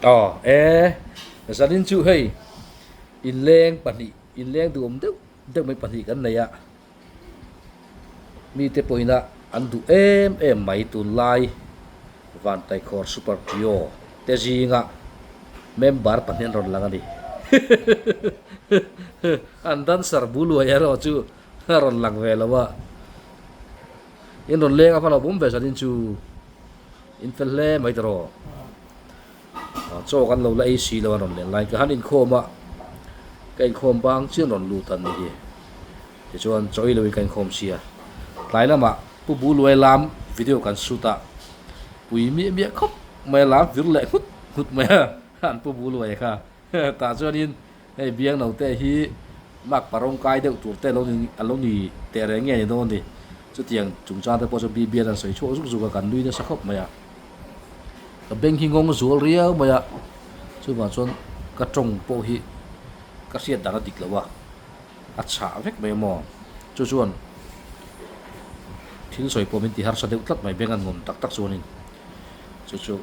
Aw e zanin chu hei inleng pahnih inleng duhawm deuh deuh mai pahnih kan nei a mite pawhin a an duh em em mai tunlai Vantaikhawr Super Trio te zinga member pahnih an rawn lang a ni an dancer buluai erawh chu a rawn lang ve lo a. In rawn leng a va lo bawm ve zanin chu in fel hle mai ta rawh. Chaw kan lo la ei si lo an rawn len lai ka han inkhawm a, ka inkhawm bang chian rawn lut an ni hi. Tichuan chaw ei loin ka inkhawm si a, tlai lamah Pu Buluai lam video kan shoot a, pui miah miah khawp mai a lam vir leh nghut nghut mai a an Pu Buluai kha. Tah chuanin hei biang no te hi mark pa rawng kai deuh tur te alo ni alo ni teh reng nge ni dawn a ni. Chutiang chungchang te pawh chu BB an sawi chhuak zuk zuk a kan nui nasa khawp mai a. Ka beng hi ngawng zual riau mai a, chuvang chuan ka tawng pawh hi ka hriat dan a dik lo a, a chhah vek mai maw. Chu chuan thil sawi pawh min ti harsa deuh tlat mai beng an ngawn tak tak chuanin chu chu.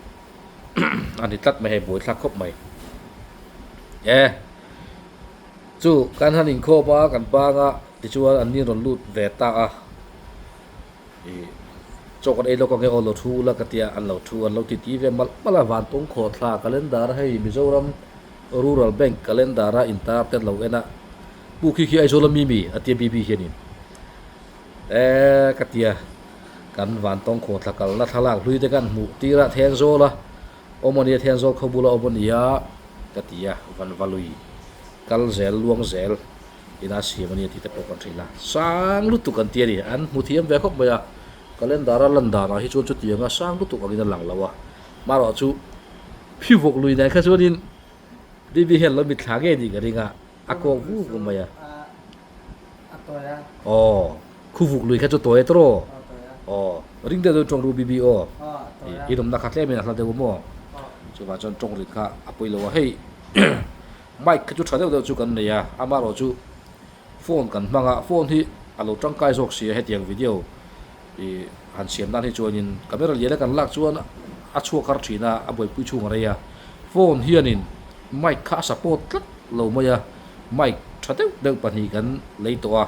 a ni tlat mai hei buaithlak khawp mai e chu kan han inkhawm a kan bang a tichuan an ni rawn lut ve ta a ih chaw kan ei lawk ange aw lo thu ula ka tia an lo thu an lo titi ve malh malh a vantawng khawhthla calendar hei Mizoram Rural Bank calendar a intar te an lo en a pu khi khi Aizawl ami mi a tia bibi hianin. E ka tia, kan vantawng khawthla kalna thlalak hlui te kan hmuh tir a Thenzawl a awm a nia, Thenzawl khaw bula awm a nia ka ti a, Vanvalui kal zel luang zel ina siam a nia tih te pawh kan hrilh a, sang lutuk an ti a ni, an hmu thiam ve khawp mai a, calendar a lan danah hi chuan chutianga sang lutuk angin a lang lo a, marawh chu phivawk lui nen kha chuanin Bibi hian lo mitthla ngei nih ka ring a, a kawk vu vu mai a. Aw, khuvuk lui kha chu tawi a tawh aw. Aw, ring deuh deuh tawng ru bibi aw. I nawmna kha tlem in a hla deuh a maw. Chuvang chuan tawng rin kha a pawi lo a, hei mic kha chu tha deuh deuh chu kan nei a, amaherawh chu phone kan hmang a, phone hi a lo tangkai zawk si a hetiang video ih han siam nan hi chuanin camera lian a kan lak chuan a chhuak har thin a, a buaipui chhung a rei a, phone hianin mic kha a support tlat lo mai a. Mic tha deuh deuh pahnih kan lei tawh a,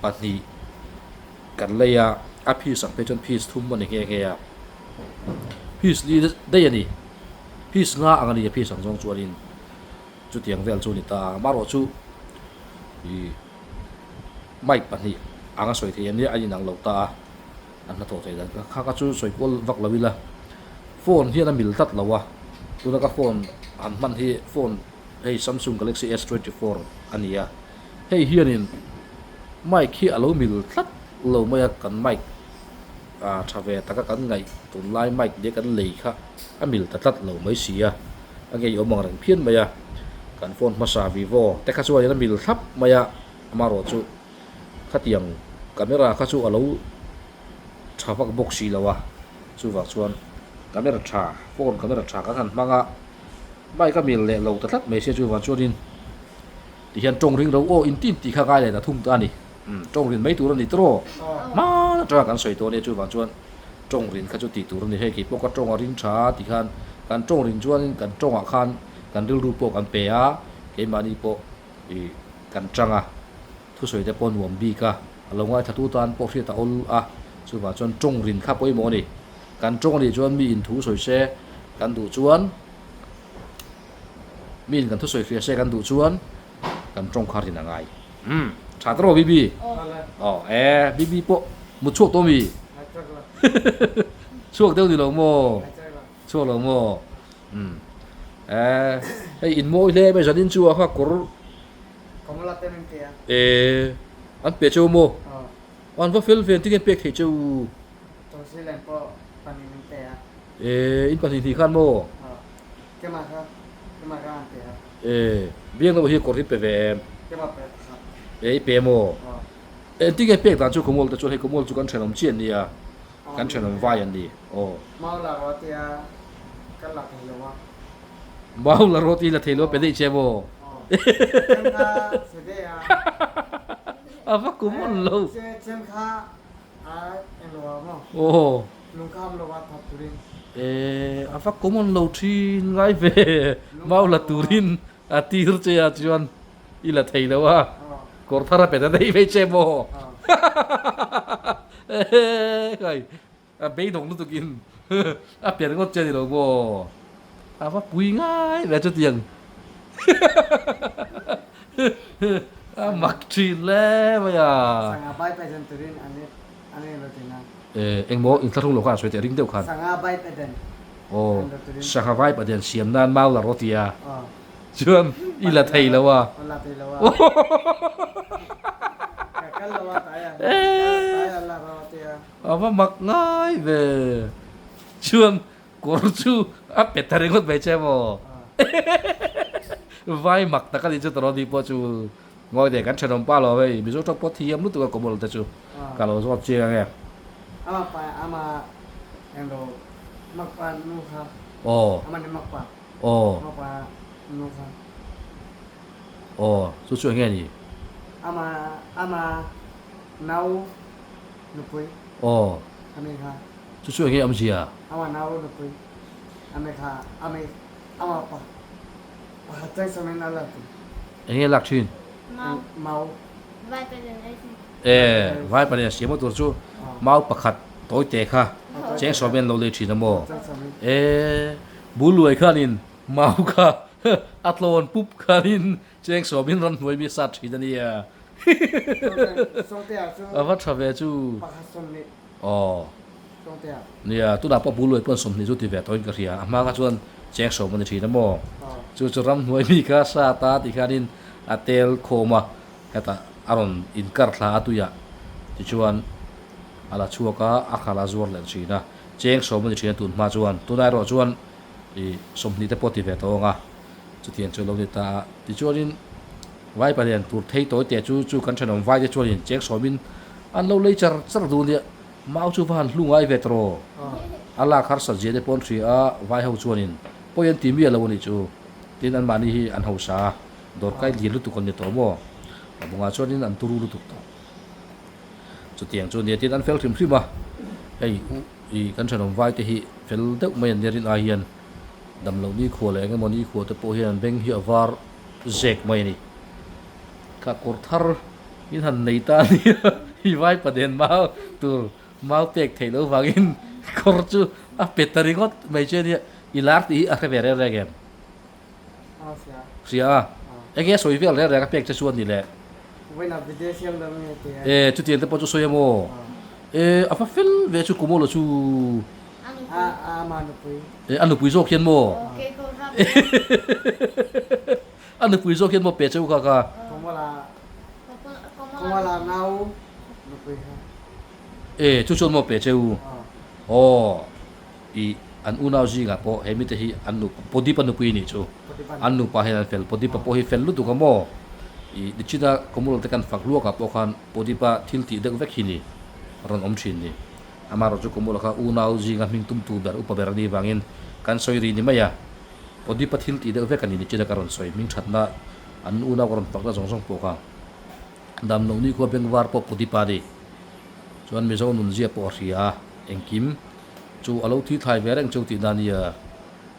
pahnih kan lei a, a piece ang phei chuan piece thum a ni nghe nghe a, piece li daih a ni, piece nga ang a ni a piece ang zawng chuanin chutiang vel chu a ni ta a, amaherawh chu ih mic pahnih ang a sawi theih ania a inang lo ta a, an hnathawh theih dan kha kha kha chu sawi kual vak lo ila, phone hian a mil tlat lo a, tuna ka phone han hman hi phone. Hei Samsung Galaxy S 24 a ni a, hei hianin mic hi a lo mil tlat lo mai a, kan mic ah tha ve taka kan ngaih tunlai mic nia kan lei kha a mil ta tlat lo mai si a, a ngeiawm ang reng phian mai a, kan phone hmasa Vivo te kha chuanin a mil thlap mai a, amaherawh chu khatiang camera kha chu a lo tha vak bawk si lo a, chuvang chuan camera tha phone camera tha kan han hmang a. Bike a mil leh lo ta tlat mai sia chuvang chuanin tihian tawng ring ro aw intin tih kha ngai leh ta thung ta a ni. Umm tawng rin mai tur a ni tawh hma atanga kan sawi tawh a nia chuvang chuan tawng rin kha chu tih tur a ni. Hei keipawh ka tawng a ring tha ti khan kan tawng rin chuanin kan tawngah khan kan rilru pawh kan pe a, keimahni pawh ih kan chang a, thusawi te pawh nuam bik a, a lo ngaithla tu tan pawh hriat a awl a, chuvang chuan tawng rin kha pawimawh a ni. Kan tawng a nih chuan mi in thu sawi se kan duh chuan mi in kan thusawi hria se kan duh chuan kan tawng kha rin a ngai. Umm tha ta rawh Bibi. Aw e Bibi pawh mut chhuak tawh mi? Chhuak deuh ni lo maw? Chhuak lo maw? Umm e hei in mawi hle mai zanin chu a kha kawr e an pe cheu maw? An va fel ve tinge pek thei cheu? Tawngsileng pawh pahnih min pe a. E, in pahnih hnih khan maw? Aw, kemah kha, kemah kha an pe a. E, biang lo hi kawr hi pe ve em? Kemah pe kha. E, i pe maw? Aw. E, tinge pek dan chu Kawmawl te chuan hei Kawmawl chu kan thenawm chiah an nia, kan thenawm vai an ni, aw. Mau la rawh a tia, ka la thei lo a. Mau la rawh tih la thei lo a pe daih che maw? Aw, chem kha se daih a. A va Kawmawl lo. Chem kha. Aw. Lungkham lo a that turin. E a va common lo thin ngai ve mau la turin a tir che a chuan i la thei lo a kawr thar a pe ta daih mai che maw e kai a beidawng lutuk in a pe ringawt che a ni lo maw a va pui ngai ve chutiang a mak thin hle mai a. Sangha bai pazen turin an An ei lo tina. Eh, engmaw inthlahrung lo khan a sawi teh ring deuh khan. Sangha vai paden. Aw, sangha vai paden siam nan mau la rawh tia. Chuan i la thei lo a. Aw la thei lo a. Ka kal lo a tai a. Tai a la rawh tia. A va mak ngai ve. Chuan kawr chu a pe ta ringawt mai che maw. Vai mak tak a ni chu tawrh ni pawh chu. Ngawi teh kan thenawm pa lo hei Mizo tawk pawh thiam lutuk a kawmawlh te chu ka lo zawt chiang ang e. Ama pa ama englo makpa nu kha Aw. Ama ni makpa Aw. Makpa nu kha. Aw chu chu enge ni? Ama ama nau nupui. Aw. Ami kha. Chu chu enge awmzia? Ama nau nupui ami kha ami ama pa pakhat chang samin a la ti. Enge lak thin? Mau. Mau. Vai palian ei thin. E, vai palian siam tur chu mau pakhat tawi te kha cheng sawm hian lo lei thin a maw? E, bul luai khanin mau kha a tlawn pup khanin cheng sawm in ramhnuai mi a sat thin a nia. A va tha ve chu. Aw. Nia, tunah pawh bul luai pawn 20 chu ti ve tawhin ka hria. A hma kha chuan cheng sawm a ni thin a maw? Chu chu ramhnuai mi kha sat a tih khanin a tel khawm a, hetah a rawn inkar thla a tuiah tichuan a la chhuak a, a khalh a zuar leh thin a. Cheng 10 a ni thin a tun hma chuan. Tunah erawh chuan ih 20 te pawh ti ve tawh ang a, chutiang chu a lo ni ta a. Tichuanin vai palian tur thei tawi teh chu chu kan thenawm vai te chuanin cheng sawmin an lo lei char char duh nia. Mau chu va han hlu ngai ve tawh. A lak harsat zia te pawh an hria a, vai ho chuanin pawi an ti miah lo a nih chu. Tin anmahni hi an hausa a, dawrkai lian lutuk an ni tawh maw? A bungah chuanin an turu lutuk tawh. Chutiang chu nia tin an fel hrim hrim a, hei u i kan thenawm vai te hi fel deuh mai an nia rin ai hian damloh nikhua leh eng emaw nikhua te pawh hian an beng hi a var zek mai a ni. Kha kawr thar in han nei ta a nia i vai paden mau tur mau pek theih loh vangin kawr chu a pe ta ringawt mai che nia i lar tih hi a hre ve reng reng em? Hria a enge a sawi vel reng reng a pek che chuan ni le e chutiang te pawh chu sawi a maw e a va fel ve chu Kumawla chu e a nupui zawk hian maw A nupui zawk hian maw pe che u kha ka. Komala nau nupui kha. E chu chuan maw pe che u. Aw i an unau zingah pawh he mite hi an nu Podipa nupui nih chu. An nupa hian an fel Podipa pawh hi fel lutuk a maw. I nichina Komala te kan fak hluakah pawh khan Podipa thil tih deuh vek hi ni rawn awm thin ni. Amaherawhchu Komala kha unau zinga hming tumtu ber upa ber a nih vangin kan sawi ri ni mai a. Pawdipa thil tih deuh vek a ni ni chin a ka rawn sawi hming thatna an unau ka rawn pakna zawng zawng pawh kha dam loh ni khua bengvar pawh Pawdipa a ni. Chuan Mizo nunzia pawh a hria a, engkim chu a lo thi thlai ve reng chu tih dan nia.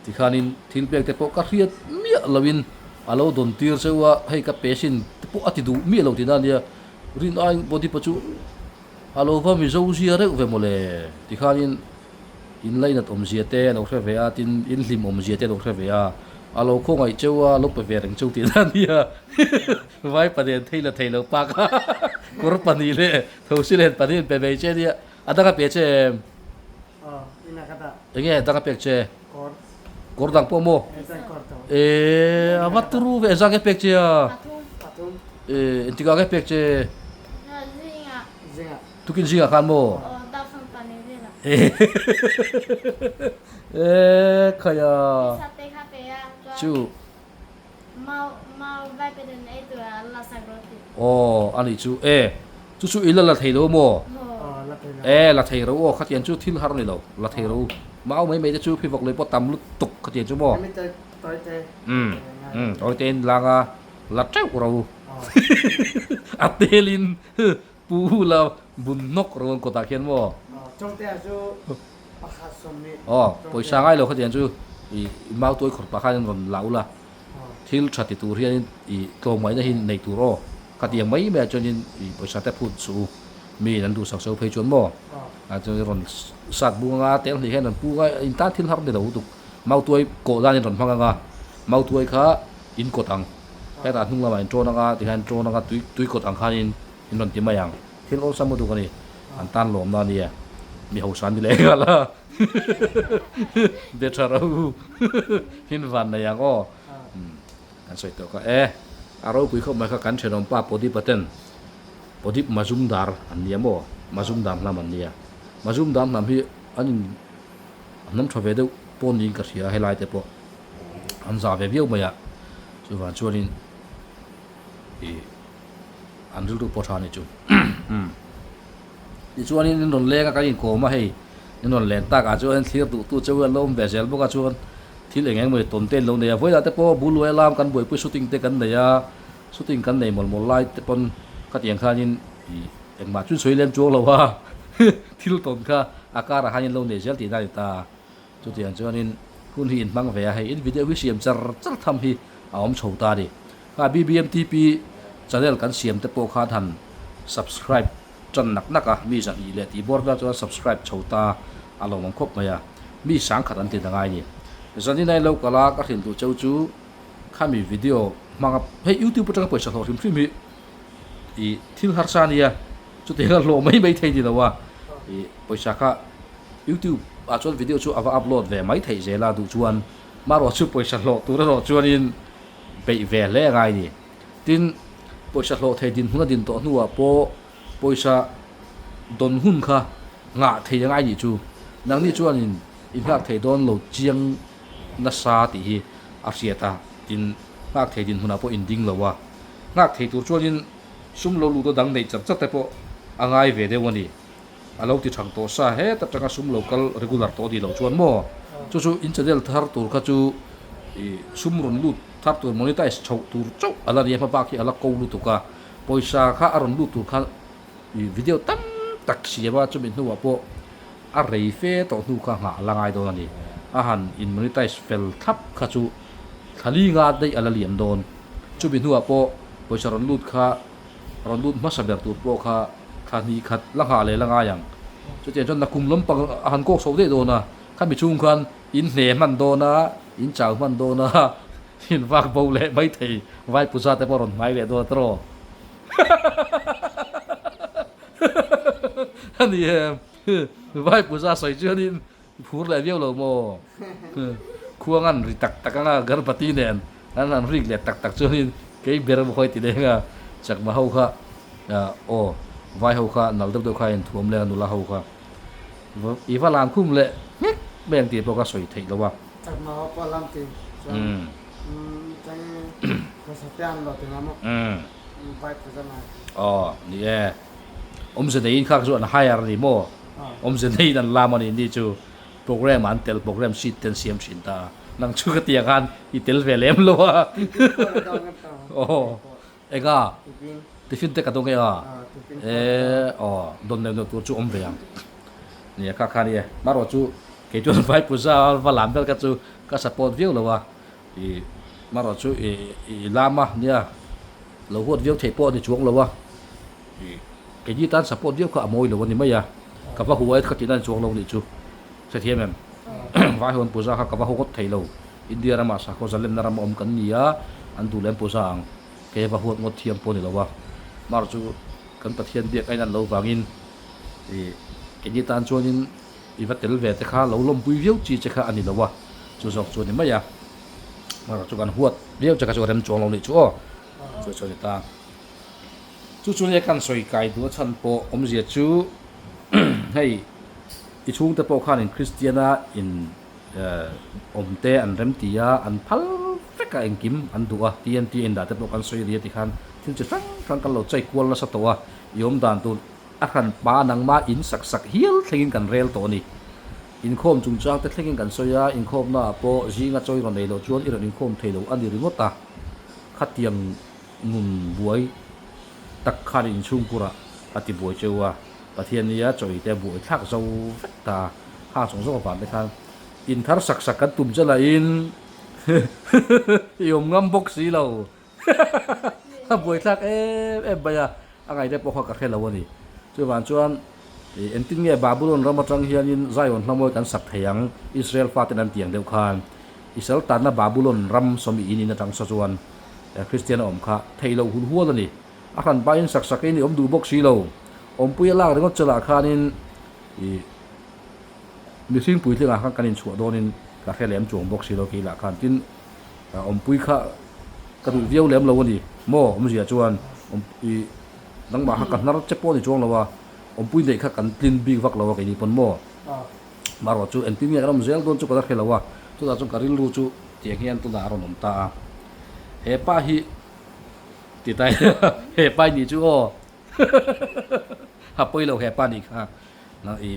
Tikhanin thil pek te pawh ka hriat miah loin a lo dawn tir cheu a, hei ka pe sin te pawh a ti duh miah lo tih dan nia. Rin aiin Pawdipa chu a lo va Mizo zia reuh ve mawle. Tikhanin. In lainat awmzia te a lo hre ve a, tin in hlim awmzia te a lo hre ve a, a lo khawngaih cheu a, a lo pe ve reng cheu tih na nia. Vai pahnih an thei la thei lo pak a, kawr pahnih leh thosi len pahnih an pe ve che nia, a dang a pe che em? Enge a dang a pek che? Kawr dang pawh maw? E a va turu ve, engzah nge pek che a? E engtikah nge pek che? Tukin zingah khan maw? Eee khaia chu Aw a nih chu e chu chu i la la thei lo maw? E la thei ro aw khatiang chu thil har a ni lo la thei ro mau mai mai te chu phivawk lui pawh tam lutuk khatiang chu maw? Umm umm tawi te in lang a la teuh ro a telin Pu la bun hnawk rawn kawtah khian maw? Chawngtea chu Pakhat sawmhnih. Aw, pawisa ngai lo khatiang chu i mau tuai khawrh pah khan rawn la ula, thil tha ti tur hianin i tlawmngaihna hi nei tur aw. Khatiang mai maiah chuanin i pawisa te phut suh u, mi an duhsak so phei chuan maw? Ah chuan rawn sat bung anga tel hnih hian rawn pu anga in tan thil har ni lo lutuk. Mau tuai kawh danin rawn hmang anga, mau tuai kha in kawt ang. Hetah hnung lamah in ṭawn anga tikhian ṭawn anga tui tui kawt ang khanin in rawn ti mai ang. Thil awlsam lutuk a ni. An tan lawmna a nia. Mi hausa an ni leh nghal a. Be tha ro u. In van nei ang aw. Kan sawi tawh kha e. A ropui khawp mai kha kan thenawm pa Pawdipa ten Pawdip Mazumdar an nia maw? Mazumdar hnam an nia. Mazumdar hnam hi an in hnam tha ve deuh pawn niin ka hria helai te pawh an zah ve viau mai a. Chuvang chuanin ih an rilru pawh tha a ni chu. Tichuanin in rawn leng a kan inkawm a hei in rawn len takah chuan thlir duhtu cheu an lo awm ve zel bawk a chuan thil eng eng mawni tawn te an lo nei a vawilah te pawh bul luai lam kan buaipui shooting te kan nei a shooting kan nei mawlh mawlh lai te pawn khatiang khanin ih engmah chu sawi lem chuang lo a thil tawn kha a karah khan in lo nei zel tihna a ni ta. Chutiang chuanin hun hi inhmang ve a, hei in video hi siam char char tham hi a awm chho ta a ni. Kha BBMTP channel kan siam te pawh khan han subscribe tan nak nak a, mi zahnih leh tih bawr vel chuan subscribe chho ta a lo awm khawp mai a, mi sangkhat an ti ta ngai a ni. Zanin a in lo kal a, ka hrilh duh cheu chu khami video hmanga hei youtube atanga pawisa hlawh hrim hrim hi ih thil harsa a nia, chutiang a hlawh mai mai thei ni lo a, ih pawisa kha youtube ah chuan video chu a va upload ve mai theih zel a duh chuan marawh chu pawisa hlawh tur erawh chuanin beih ve hle a ngai ni. Tin, pawisa hlawh thei dinhmun a din tawh hnuah pawh pawisa dawn hun kha nghah thei a ngai nih chu. Nangni chuanin i nghak thei dawn lo chiang nasa tih hi a hriat a, tin, nghak thei dinhmunah pawh in ding lo a. Nghak thei tur chuanin sum lo lut a dang neih char char te pawh a ngai ve deuh a ni. A lo ti thang tawh sa het atanga sum lo kal regular tawh a nih loh chuan maw chu chu in channel thar tur kha chu ih sum rawn lut thar tur monetize chhoh tur chauh a la nia hma bak hi a la ko lutuk a pawisa kha a rawn lut tur kha ih video tam tak siam a chumi hnuah pawh a rei fe tawh hnu kha nghah a la ngai dawn a ni a han in monetize fel thlap kha chu thla li nga daih a la liam dawn chumi hnuah pawh pawisa rawn lut kha rawn lut hmasa ber tur pawh kha thla hnih khat la nghah leh la ngai ang. Chutiang chuan nakum lampang a han kawk chho daih dawn a, khami chhung khan in hne hman dawn a, in chau hman dawn a, in vak bo leh mai thei vai puja te pawh rawn hmai leh dawn a tawrh aw. A ni em, vai puja sawi chuanin phur leh viau lo maw? Khuang an ri tak tak anga Garbati nen an han rik leh tak tak chuanin kei ber emaw khawi ti leng a, Chakma ho kha aw vai ho kha nal deuh deuh kha a inthuam leh a nula ho kha i va lan khum leh nghek mai ang tih pawh ka sawi theih lo a. Chakma ho pawh lam ti chuan chang hmasa te an lo ti nga maw vai puja ngai. Aw ni e. Awmze neiin kha chu an hire a ni maw? Awmze neiin an lam a ni ni chu program ah an tel program sheet te an siam thin ta a. Nang chu ka tiang khan i tel ve lem lo a. Aw eng a? Tiffin te ka dawng e a? E aw dawn neuh neuh tur chu awm ve ang. Nia kha kha nia marawh chu kei chuan vai puja va lam vel kha chu ka support viau lo a. I marawh chu i i lam a nia lo huat viau theih pawh a ni chuang lo a i keini tan support viau kha a mawi lo a ni mai a ka va huai kha tihna a ni chuang lo nih chu hrethiam em vai hawn puja kha ka va haw ngawt thei lo India ramah sakhaw zalenna ram a awm kan ni a an duh lem puja ang kei va huat ngawt thiam pawh a ni lo a marawh chu kan Pathian biak a inan lo vangin i keini tan chuanin I va tel ve te kha lo lawmpui viau chi che kha a ni lo a, chu zawk chu a ni mai a. Erawh chu kan huat viau che kha chu a rem chuang lo nih chu aw, chu chu a ni ta. Chu chu nia kan sawi kai duh a chhan pawh awmzia chu hei i chhungte pawh khanin Kristiana in awm te an rem ti a, an phal vek a engkim an duh a, TNT a indah te pawh kan sawi ri a tikhan thil chi hrang hrang kan lo chei kual nasa tawh a, i awm dan tur A hran pa nangmah in sak sak hial thlengin kan rel tawh a ni. Inkhawm chungchang te thlengin kan sawi a, inkhawmnaah pawh zinga chawi rawn nei loh chuan i rawn inkhawm thei lo a ni ringawt a. Khatiang nun buai tak khan inchhungkurah a ti buai cheu a, Pathian nia chawi te buai thlak zo vek ta. Kha chung zawk avang te khan in thar sak sak kan tum che lahin i awm ngam bawk si lo. A buaithlak em em mai a, a ngaihte pawh kha ka hre lo a ni. Chuvang chuan engtin nge Babylon ram atang hianin Zion hlamawi kan sak thei ang, Israel faten an tiang deuh khan. Israel tanna Babylon ram sawmi in in atang saw chuan Kristian a awm kha theih loh hun hual a ni. A hran pahin sak sakin i awm duh bawk si lo. Awmpui a lak ringawt che lah khanin i mihring puitlingah khan kan inchhuah dawnin ka hre lem chuang bawk si lo kei lah khan. Tin, awmpui kha ka duh viau lem lo a ni maw? Awmzia chuan i nangmah kha ka hnar che pawh a ni chuang lo a, awmpui neih kha kan tlin bik vak lo a keini pawn maw? Marawh chu engtin nge kan awm zel dawn chu ka la hre lo a, chutah chuan ka rilru chu tiang hian tunah a rawn awm ta a. He pa hi ti ta he pa hi nih chu aw a pawi lo he pa nih kha i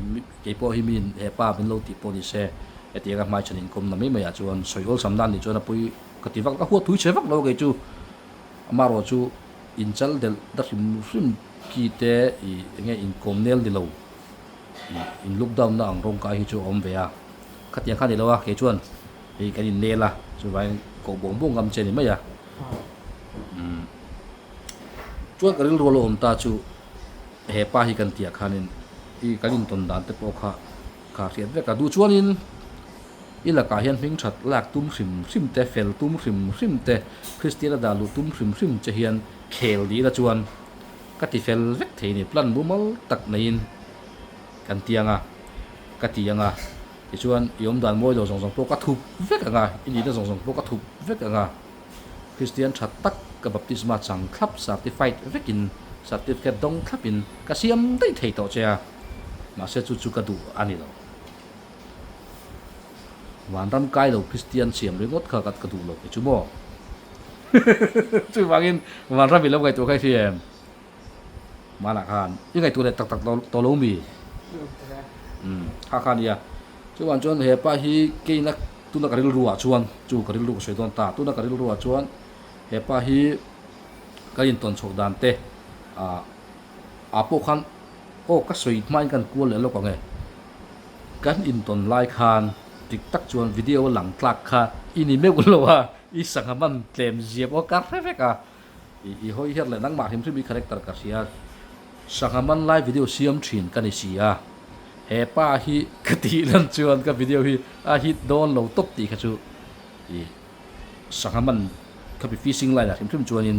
keipawh hi min he pa min lo tih pawh ni se hetiang a hmaichhan inkawm na mai mai ah chuan sawi awlsam nan nih chuan a pawi ka ti vak a huat thui che vak lo kei chu amarawh chu inchal delh da hrim hrim ki te i enge inkawm nel ni lo in lockdown na ang rawng kai hi chu a awm ve a khatiang kha ni lo a kei chuan hei kan in nel a chuvangin koh buang buang ngam che a ni mai a umm chuan ka rilru a lo awm ta chu he pa hi kan tih ah khanin i kan intawn dan te pawh kha kha hriat vek a duh chuanin i lakah hian hming that lak tum hrim hrim te fel tum hrim hrim te Kristian a dah luh tum hrim hrim che hian khel ni ila chuan ka ti fel vek thei a ni plan mumal tak neiin kan ti ang a ka ti ang a tichuan i awm dan mawi lo zawng zawng pawh ka thup vek ang a i nihna zawng zawng pawh ka thup vek ang a Kristian tha tak ka baptisma chang thlap certified vekin certificate dawng thlapin ka siam daih thei tawh che a mahse chu chu ka duh a ni lo vanram kai lo Kristian siam ringawt kha ka duh lo kei chu maw. Chuvangin vanram i lo ngaihtuah kha i hria em? Hmanah khan i ngaihtuah leh tak tak tawh lo mi? Umm kha kha nia. Chuvang chuan he pa hi keina tuna ka rilru ah chuan chu ka rilru ka sawi dawn ta tuna ka rilru ah chuan he pa hi ka intawn chhoh dan te ah ah pawh khan aw ka sawi hmain kan kual leh lawk ang e. Kan intawn lai khan dik tak chuan video a lang tlak kha i ni meuh lo a. I sangha man tlem zia pawh ka hre vek a, i hawi hiat leh nangmah hrim hrim i character ka hria, sangha man lai video siam thin ka ni si a, he pa hi ka tih lan chuan ka video hi a hit dawn lo tawp tih kha chu i sangha man kha mi fishing line ah hrim hrim chuanin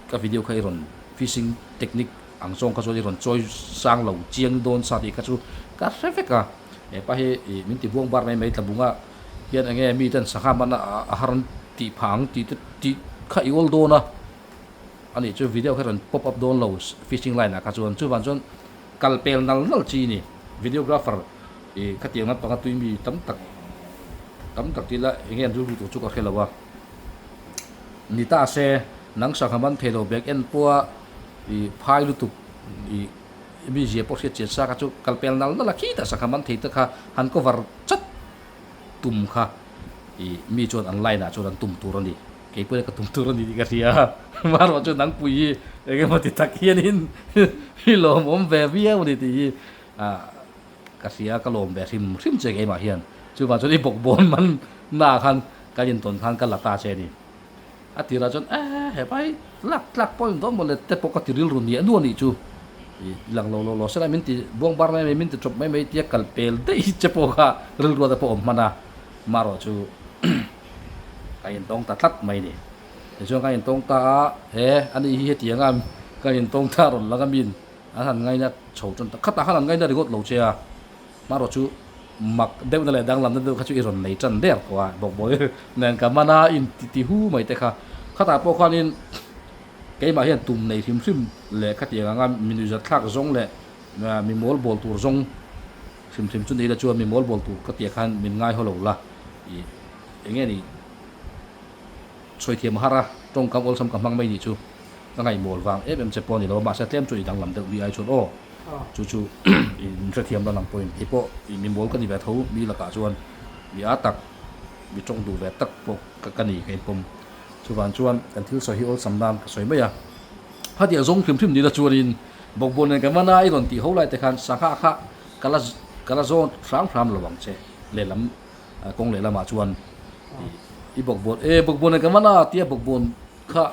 ka video kha i rawn fishing technique ang zawng kha chuan i rawn chawi sang lo chiang dawn sa tih kha chu ka hre vek a, he pa hi i min ti buang bar mai mai tlabunga. Hian enge mi ten sangha man a har an tih phah ang tih te tih kha i awl dawn a, a nih chu video kha rawn pop up dawn lo fishing line ah kha chuan chuvang chuan kal pel nal nal chi a ni videographer ih khatiang lampanga tui mi tam tak tam tak tih la enge an rilru tur chu ka hre lo a, ni ta se nang sangha man thei lo bag en pawha ih phai lutuk ih. Mi zia pawh hriat chian sa kha chu kal pel nal nal a khitah sangha man thei te kha han cover chat tum kha ih mi chuan an line ah chuan an tum tur a ni kei pawhin ka tum tur a ni tih ka hria a amaherawh chu nangpui hi eng emaw ti tak hianin i lawmawm ve viau a ni tih hi ah ka hria ka lawm ve hrim hrim che keimah hian chuvang chuan i bawkbawn man na khan kan intawn khan ka la ta che a ni. A tirah chuan eh he pai lak tlak pawh in dawn mawle te pawh ka ti rilru nia nuah nih chu i lang lo lo lo sela min ti buang bar mai mai min ti tawp mai mai tia kal pel daih che pawh kha rilru te pawh awm hman a marawh chu ka intawng ta tlat mai ni tichuan ka intawng ta a he ani hi hetiang a ka intawng ta rawn lang a min an han ngaina chho tan ta khatah khan an ngaina ringawt lo che a. Hmarawh chu mak deuhna leh danglamna deuh kha chu i rawn nei tan der tawh a, bawkbawi nen ka man a in ti ti hu mai te kha. Khatah pawh khanin keimah hian tum nei hrim hrim leh khatiang anga mi nuihzat thlak zawng leh mi mawl bawl tur zawng hrim hrim chu ni ila chuan mi mawl bawl tur ka tia khan min ngai haw lo la i eng nge ni sawi thiam a har a, tawngkam awlsam ka hmang mai nih chu ka ngaihmawl vang em em che pawh a ni lo a, mahse tlem chu i danglam deuh mi ai chuan aw. Chu chu in hrethiam dan ang pawhin kei pawh i mi mawl ka ni ve tho mi lakah chuan mi a tak mi tawng duh ve tak pawh ka ni ka inpawm. Chuvang chuan kan thil sawi hi awlsam nan ka sawi mai a. Khatiang zawng hrim hrim nila chuanin bawkbawn nen ka man a i rawn tih ho lai te khan sangha kha ka la Ka la zawn hram hram lo ang che lehlam kawng lehlamah chuan i bawkbawn e bawkbawn nen ka man a tia bawkbawn kha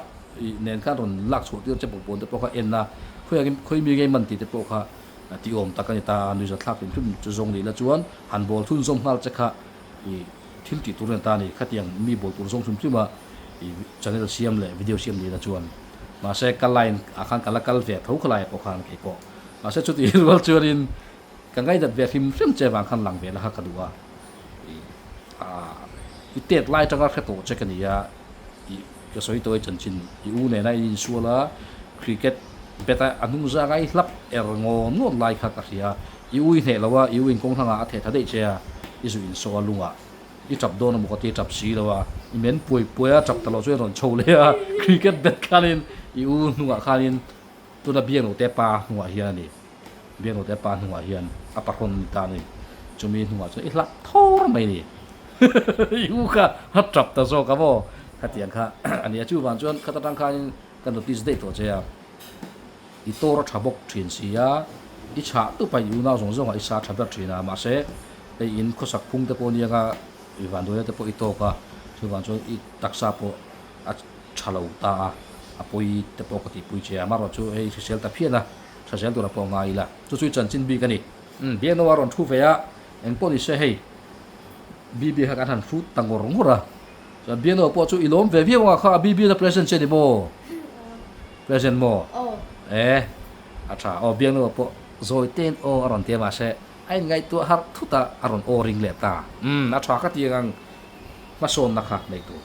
i nen khan rawn lak chhuah tir che bawkbawn te pawh kha en a khawi khawi mi ngei man tih te pawh kha ti awm tak a ni ta a nuihza thlak hrim hrim chu zawng ni la chuan han bawl thun zawm nghal che kha i thil tih tur a ni ta a ni khatiang mi bawl tur zawng hrim hrim a i channel siam leh video siam ni la chuan mahse ka line ah khan ka la kal ve tho khalai ah pawh khan keipawh mahse chutih rual chuanin Ka ngaidat ve hrim hrim che vang khan lang ve la kha ka duh a, i ah i tet lai atanga hre tawh che ka ni a, i ka sawi tawh e chanchin i u nena in insual a, cricket bat a a hnung zanga i hlap er ngawn ngawn lai kha ka hria, i u i hneh lo a, i u in kawng hlangah a theh tha daih che a, i zu insaw a lungah i tap dawn emaw ka ti tap si lo a, i men puai puai a tap ta loh chuan i rawn chho leh a, cricket bat khanin i u hnungah khanin tuna biaknote pa hnungah hian a ni. Biaknote pa hnungah hian a pahrawn ni ta a ni. Chumi hnungah chuan i hlap thawr mai a ni. I u kha a tap ta zawk a maw? Khatiang kha a ni a. Chuvang chuan khat atang khanin ka notice daih tawh che a. I tawr a tha bawk thin si a, i chhah tupa i unau zawng zawngah i sa tha ber thin a. Mahse, hei in khawsak phung te pawh anianga i vanduaina te pawh i tawk a. Chuvang chuan i taksa pawh a tha lo ta a, a pawi te pawh ka tihpui che a. Amaherawhchu hei hrisel ta phian a. Tha zel tura pawh ngai ila. Chu chu i chanchin bik a ni. Umm, Biakno a rawn thu ve a, eng pawh ni se hei BB kha kan han hrut ta ngawr ngawr a. Chuan Biakno pawh chu i lawm ve viau ang a kha a BB na present che ni maw? Present maw? E, a tha. Aw Biakno pawh zawi tein aw a rawn ti a mahse a inngaihtuah harh thut a, a rawn aw ring leh ta. Umm, a tha ka ti ang hmasawnna kha nei tur.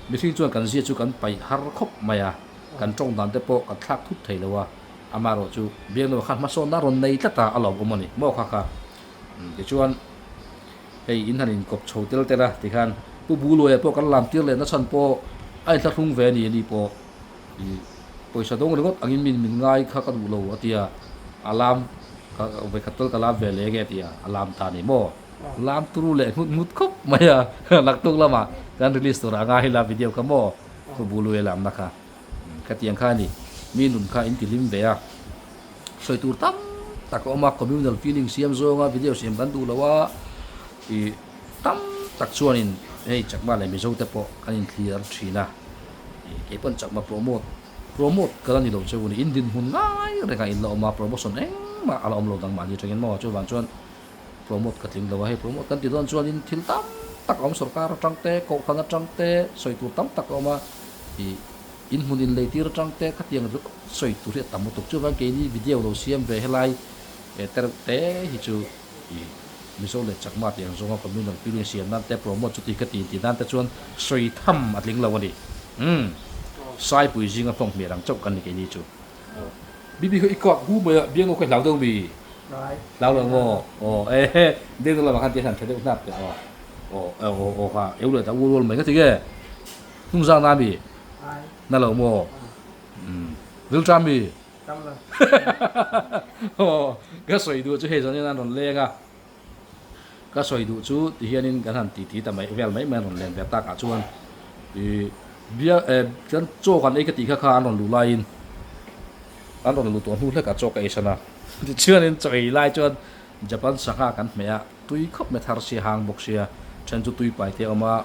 Mihring chuan kan zia chu kan paih har khawp mai a, kan tawng dan te pawh kan thlak thut thei lo a, amaherawh chu Biaknuah khan hmasawnna a rawn nei tlat a, a lawm awm a ni maw kha kha. Tichuan hei in han inkawp chho tel tel a tikhan Pu Buluaia pawh kan lam tir leh na chhan pawh a inthlahrung ve a ni a ni pawh i pawisa dawng ringawt angin min min ngai kha ka duh lo a tia a lam ka vawikhat tal ka lam ve leh nge a tia a lam ta a ni maw. Lam turu leh nghut nghut khawp mai a, naktuk lamah kan release tur anga hela video kha maw khu bului a lamna kha khatiang kha a ni, mi nun kha in ti hlim ve a, sawi tur tam tak a awm a, communal feeling siam zawnga video siam kan duh lo a, ih tam tak chuanin hei Chakma leh Mizo te pawh kan inthlir thin a, ih keipawn Chakma promote promote ka la ni lo cheu a ni, in dinhmun ngai rengah in la awm a, promotion engmah a la awm lo dang mahni atangin maw chuvang chuan. Promote ka tling lo a, hei promote kan ti dawn chuanin thil tam tak a awm sorkar atang te, kohhran atang te sawi tur tam tak a awm a, ih in hmun in lei tir atang te khatiang ringawt sawi tur hi a tam lutuk. Chuvang keini video lo siam ve helai eh tereuh te hi chu ih Mizo leh Chakma tih ang zawnga communal feeling siam nan te promote chuti ka ti intih nan te chuan sawi tham a tling lo a ni. Umm Saipui zinga fawng hmel ang chauh kan ni keini chu. Bibi kha i kak hu mai a, biangno kha i hlau deuh mi? Hlau lo maw? Aw e, biangno lamah khan tiang hian tha deuh hnap teh aw. Aw aw aw kha eu leh ta ual ual mai nga ti nge? Hnung zang na mi? Na lo maw? Umm rilṭam mi? Aw ka sawi duh chu hei zanin an rawn leng a, ka sawi duh chu ti hianin kan han titi ta mai vel mai mai an rawn len ve takah chuan ih bia eh kan chaw kan ei ka tih kha kha an rawn luh laiin an rawn luh tawh hnu hlekah chaw ka ei san a tichuanin chaw ei lai chuan Japan sangha kan hmeh a tui khawp mai thar sia hang bawk sia then chu tui pai te a awm a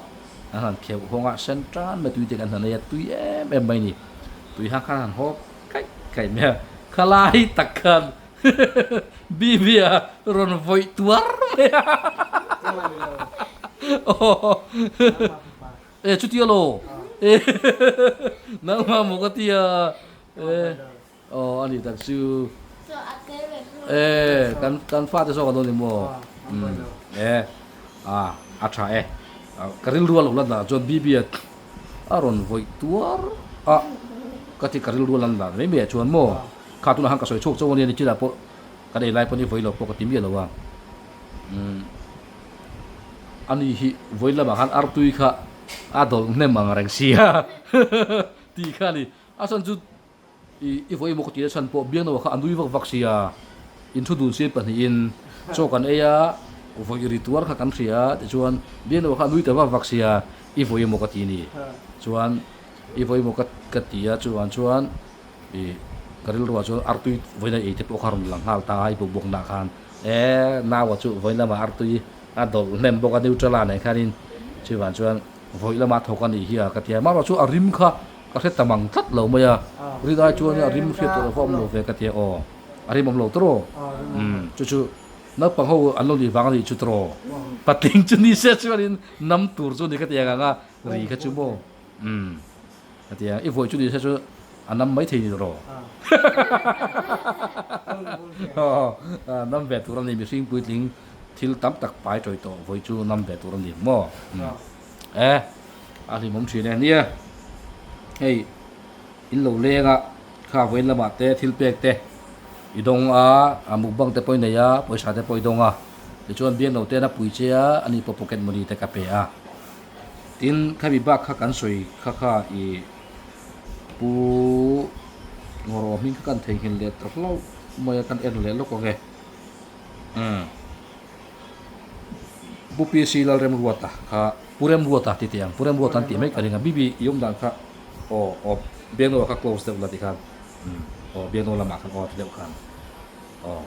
an han kheuh hawng a sen tan mai tui te kan han ei a tui em em mai a ni tui hang khan han hawp kaih kaih mai a khalai tak khan Bibi a rawn vawih tuar mai a. E chutia lo. E nangmah maw ka tia. E aw ani tak chu. E kan kan fate zawk an lo ni maw. E a a tha e. Ka rilru a lo lan dah chuan Bibi a a rawn vawih tuar a ka ti ka rilru a lan dan mai mai ah chuan maw. Kha tunah khan ka sawi chhuak chauh ania nichina pawh kan ei lai pawn i vawi lo pawh ka ti miah lo a umm ani hi vawi lamah khan artui kha a dawlh hnem ang reng sia tih kha a ni a chhan chu i i vawi emaw ka tih na chhan pawh biangno kha a nui vak vak sia in thu dun sin pahnihin chaw kan ei a vawi ri tuar kha kan hria tichuan biangno kha a nui ta vak vak sia i vawi emaw ka ti ni chuan i vawi emaw ka ti a chuvang chuan. Ih Ka rilruah chuan artui vawiin a ei te pawh kha rawn lang nghal ta a, i bukbawknaah khan e naua chu vawiin lamah artui a dawlh hnem bawk a Nutella nen khanin chuvang chuan vawi lama thawk a nih hi a ka ti a, amaherawh chu a rim kha ka hre ta mang tlat lo mai a, rin ai chuan a rim hriat tur pawh a awm lo ve ka ti a, aw a rim awm lo tawrh aw, umm chu chu naupang ho an lo nih vang a nih chu tawrh aw, patling chu ni se chuanin nam tur chu ni ka ti ang ang a, ri kha chu maw umm. A ti a, i vawi chu ni se chu a nam mai thei ni rawh. Aw, nam ve tur a ni, mihring puitling thil tam tak pai tawi tawh vawi chu nam ve tur a ni maw? E, a hlimawm thin e. Nia, hei in lo leng a, kha vawiin lamah te thil pek te i dawng a, a mukbang te pawh i nei a, pawisa te pawh i dawng a, tichuan biangno te an a pui che a, ani pawh pocket money te ka pe a. Tin, khami bak kha kan sawi kha kha i Pu Ngawrawh hming kha kan theihnghilh leh ta hlauh mai a, kan en leh lawk ang e. Umm. Pu PC Lalremruata kha, Pu Remruata ti teh ang, Pu Remruata an tih mai ka ring a, Bibi i awm dan kha aw aw Biangnoa kha close deuh la ti khan, umm aw Biangnoa lamah khan aw ti deuh khan aw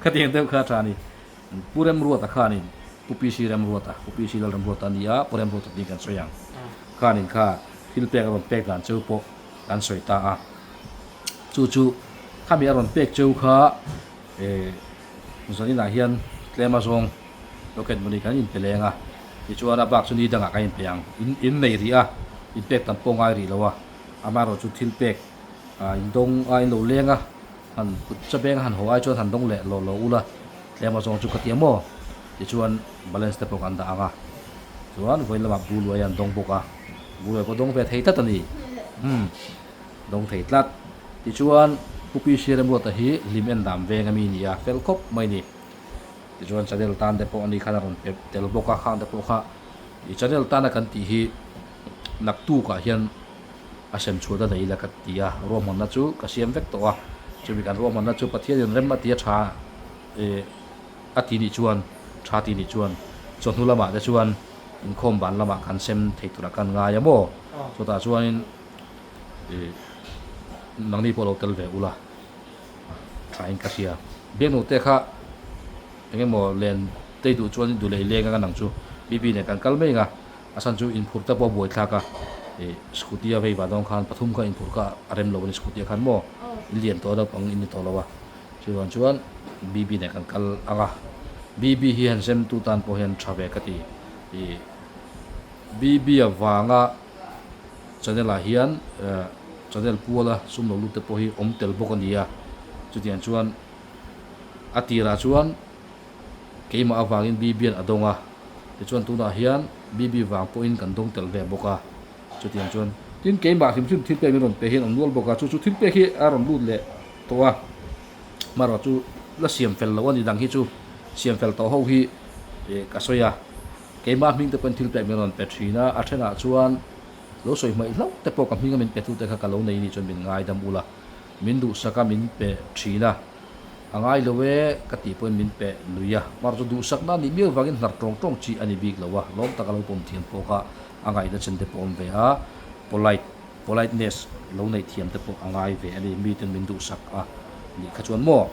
khatiang deuh kha a tha a ni. Pu Remruata khanin Pu PC Remruata, Pu PC Lalremruata a ni a, Pu Remruata tih kan sawi ang. Khanin kha thil pek a rawn pek dan cheu pawh kan sawi ta a. Chu chu khami a rawn pek cheu kha eh zaninah hian tlem a zawng pocket money kan inpe leng a, tichuan a bak chu ni dangah kan inpe ang. In in nei rih a, inpek tam pawh ngai rih lo a, amaherawh chu thil pek ah indawng a inlo leng a. Han kut chabeng han haw ai chuan han dawng leh lawh lawh ula, tlem a zawng chu ka ti a maw? Tichuan balance te pawh kan dah ang a, chuan vawiin lamah bu luai an dawng bawk a, bu luai pawh dawng ve thei tlat a ni, umm dawng thei tlat. Tichuan Pu Pi Siaremruata hi hlim en dam veng a mi ni a, fel khawp mai ni. Tichuan channel tan te pawh a ni khan a rawn pe tel bawk a, khang te pawh kha i channel tana kan tih hi naktukah hian a sem chhuat a nei ila ka ti a, ruahmanna chu ka siam vek tawh a, chumi kan ruahmanna chu Pathianin rem a ti a tha eh a ti nih chuan tha ti nih chuan chawhnu lamah te chuan inkhawm ban lamah kan sem thei turah kan ngai a maw? Chutah chuanin ih nangni pawh lo tel ve ula tha in ka hria. Biaknu te kha eng emaw len tei duh chuan duh leh i leng anga nang chu Bibi nen kan kal mai ang a. A chhan chu inphurh te pawh a buai thlak a, ih scooty a vei vah dawn khan pathum kha inphurh kha a rem lo a ni scooty ah khan maw in lian tawh deuh pang in ni tawh lo a, chuvang chuan BB nen kan kal ang a, BB hi han sem tu tan pawh hian tha ve ka ti, ih BB avanga channel ah hian eh channel puala sum lo lut te pawh hi awm tel bawk a ni a, chutiang chuan a tirah chuan. Keimah avangin BB-an a dawng a, tichuan tunah hian BB vang pawhin kan dawng tel ve bawk a, chutiang chuan tin keimah hrim hrim thil pek min rawn pe hian awm nual bawk a, chu chu thil pek hi a rawn lut leh tawh a, hmarawh chu la siam fel loh a ni dang hi chu siam fel tawh ho hi ka sawi a, keimah hming te pawhin thil pek min rawn pe thin a, a thenah chuan lo sawi hmaih hlauh te pawh ka hminga min pe tute kha ka lo nei ni chuan min ngaidam ula, min duhsak a min pe thin a. A ngai lo e, ka tih pawhin min pe lui a. Mar chu duhsakna a nih miau vangin hnar tawng tawng chi a ni bik lo a, lawm taka lo pawm thiam pawh kha a ngaihna chen te pawh awm ve a, polite, politeness, lo neih thiam te pawh a ngai ve a ni, miten min duhsak a nih kha chuan maw?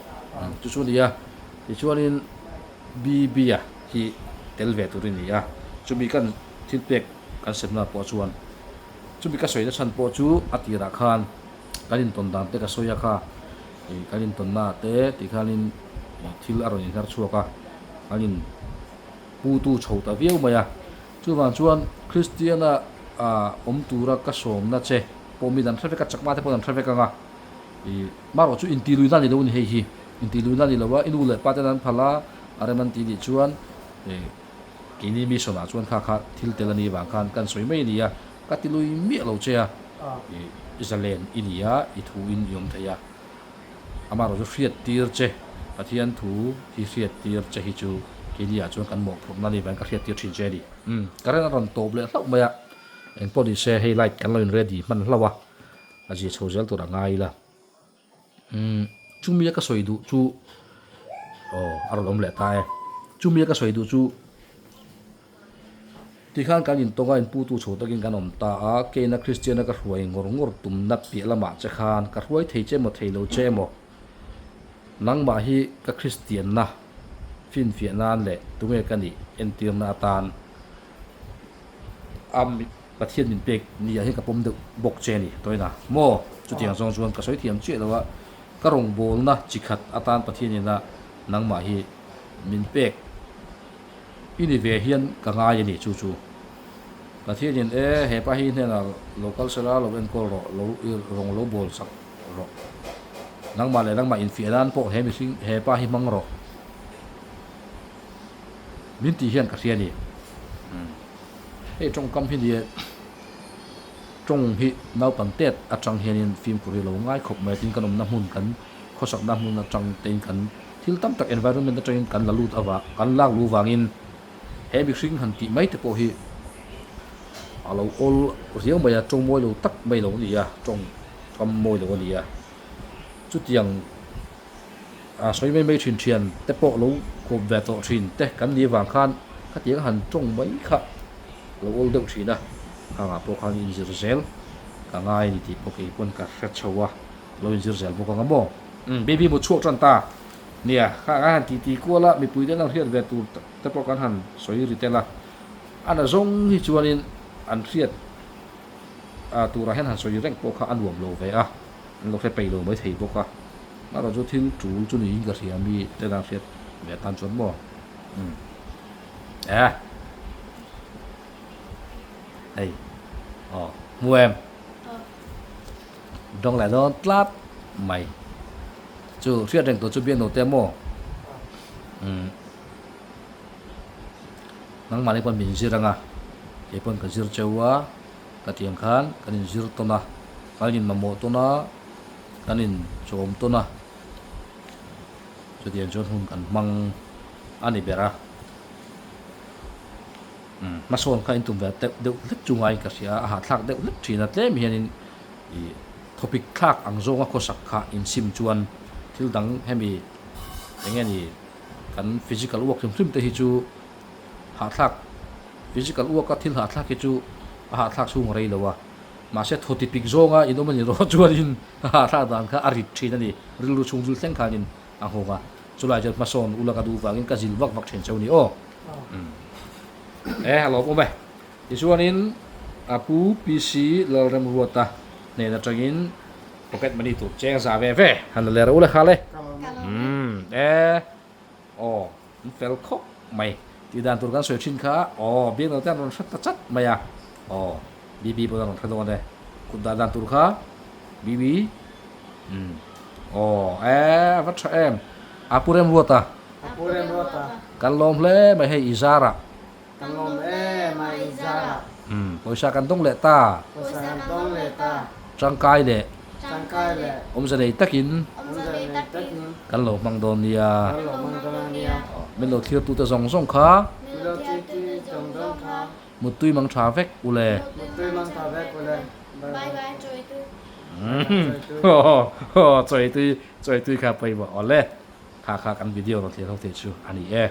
Chu chu a ni a, tichuanin BB-a hi tel ve tur i ni a, chumi kan thil pek kan semna pawh chuan chumi ka sawina chhan pawh chu a tirah khan kan intawn dan te ka sawi a kha. Ih kan intawnna ah te tih khanin ih thil a rawn inher chhuak a, an in pu tu chho ta viau mai a. Chuvang chuan Kristiana ah awm tura ka sawmna che pawh mi dan hre vek a, chakma te pawh dan hre vek ang a. Ih marawh chu intihluihna a ni lo a ni hei hi, intihluihna a ni lo a, i nu leh pa ten an phal a, a rem an tih nih chuan ih keini mission ah chuan kha kha thil tel a nih vang khan kan sawi mai a ni a, ka ti lui miah lo che a. I zalen i ni a, i thu in i awm thei a. Amaherawh chu hriat tir che, Pathian thu hi hriat tir che hi chu keini ah chuan kan mawhphurhna ni vangin ka hriat tir thin che a ni. Umm, current a rawn tawp leh hlauh mai a, engpawh ni se hei light kan lo in ready hman hlauh a, a zia chho zel tur a ngai ila. Umm, chumi a ka sawi duh chu, aw a rawn awm leh ta e, chumi a ka sawi duh chu. Tikhan kan intawng a, inputu chho takin kan awm ta a, keina Kristiana ka hruai ngawr ngawr tumna piah lamah che khan ka hruai thei che emaw thei lo che emaw, nangmah hi ka Kristianna finfiah nan leh tunge ka nih entirna atan a Pathian min pek ni ah hian ka pawm deuh bawk che a ni tawina maw? Chutiang zawng chuan ka sawi thiam chiah lo a, ka rawngbawlna chi khat atan Pathian ina nangmah hi min pek i ni ve hian ka ngai a ni chu chu. Pathian in e hepa hi hnenah lo kal sela lo enkawl rawh lo i rawng lo bawl sak rawh nangmah leh nangmah infiah nan pawh he mihring hepa hi hmang rawh min tih hian ka hria a ni. Hei tawngkam hi nia tawng hi naupang tet atang hianin fimkhur hi lo ngai khawp mai a tin kan awmna hmun kan khawsakna hmun atang tein kan thil tam tak environment atangin kan la lut avang kan lak luh vangin he mihring han tih mai te pawh hi a lo awl riau mai a tawng mawi lo tak mai lo a ni a tawng kam mawi lo a ni a chutiang a sawi mai mai thin thian te pawh lo kawp ve tawh thin te kan nih avang khan khatiang han tawng mai kha lo awl deuh thin a khangah pawh khan inzir zel ka ngai a ni tih pawh kei pawn ka hre chho a lo inzir zel bawk ang a maw umm baby mut chhuak tan ta nia kha kan han titi kual a mipui te an hriat ve tur te pawh kan han sawi ri tel a a na zawng hi chuanin an hriat a turah hian han sawi reng pawh kha a nuam lo ve a an lo hre peih lo mai thei bawk a erawh chu thil tul chu niin ka hria mi te dan hriat ve atan chuan maw umm eh hei aw hmu em dawng leh dawn tlat mai chu hriat reng tur chu biak no te maw umm nangmahni pawn min zir anga kei pawn ka zir cheu a ka tih ang khan kan inzir tawn a kan inmamawh tawn a kan inchawm tawn a chutiang chuan hun kan hmang a ni ber a umm hmasawn kha intum ve deuh deuh hlek chu ngaiin ka hria a a hahthlak deuh hlek thin a tlem hianin ih thawpik thlak ang zawnga khawsak kha insim chuan thil dang hemi eng nge ni kan physical work hrim hrim te hi chu hahthlak physical work a thil hahthlak hi chu a hahthlak chhung a rei lo a mahse thaw ti pik zawnga in awm a ni rawh chuanin a hahthlak dan kha a rit thin a ni rilru chhung zul thleng khanin a nghawng a chulai chuan hmasawn ula ka duh vangin ka zil vak vak thin cheu a ni aw e a lawm awm e tichuanin a pu PC Lalremruata hnen atangin pocket money tur cheng za ve ve han la leh rawh u le khal e umm e aw an fel khawp mai tih dan tur kan sawi thin kha aw biakno te an rawn hre ta chat mai a aw BB pawh an rawn hre dawn e kut dah dan tur kha BB umm aw e a va tha em a pu Remruata a pu Remruata kan lawm hle mai hei i zarah Kan lawm em a i zara. Umm pawisa kan dawng leh ta. Pawisa kan dawng leh ta. Tangkai leh. Tangkai leh. Awmze nei takin. Awmze nei takin. Kan lo hmang dawn nia. Kan lo hmang dawn nia. Min lo thirtute zawng zawng kha. Min lo thirtute zawng zawng kha. Muttui mang tha vek u le. Muttui mang tha vek u le. Bye bye Chawitui. Chawitui chawitui kha pawimawh awle. Kha kha kan video rawn thlir ho thei chu a ni e.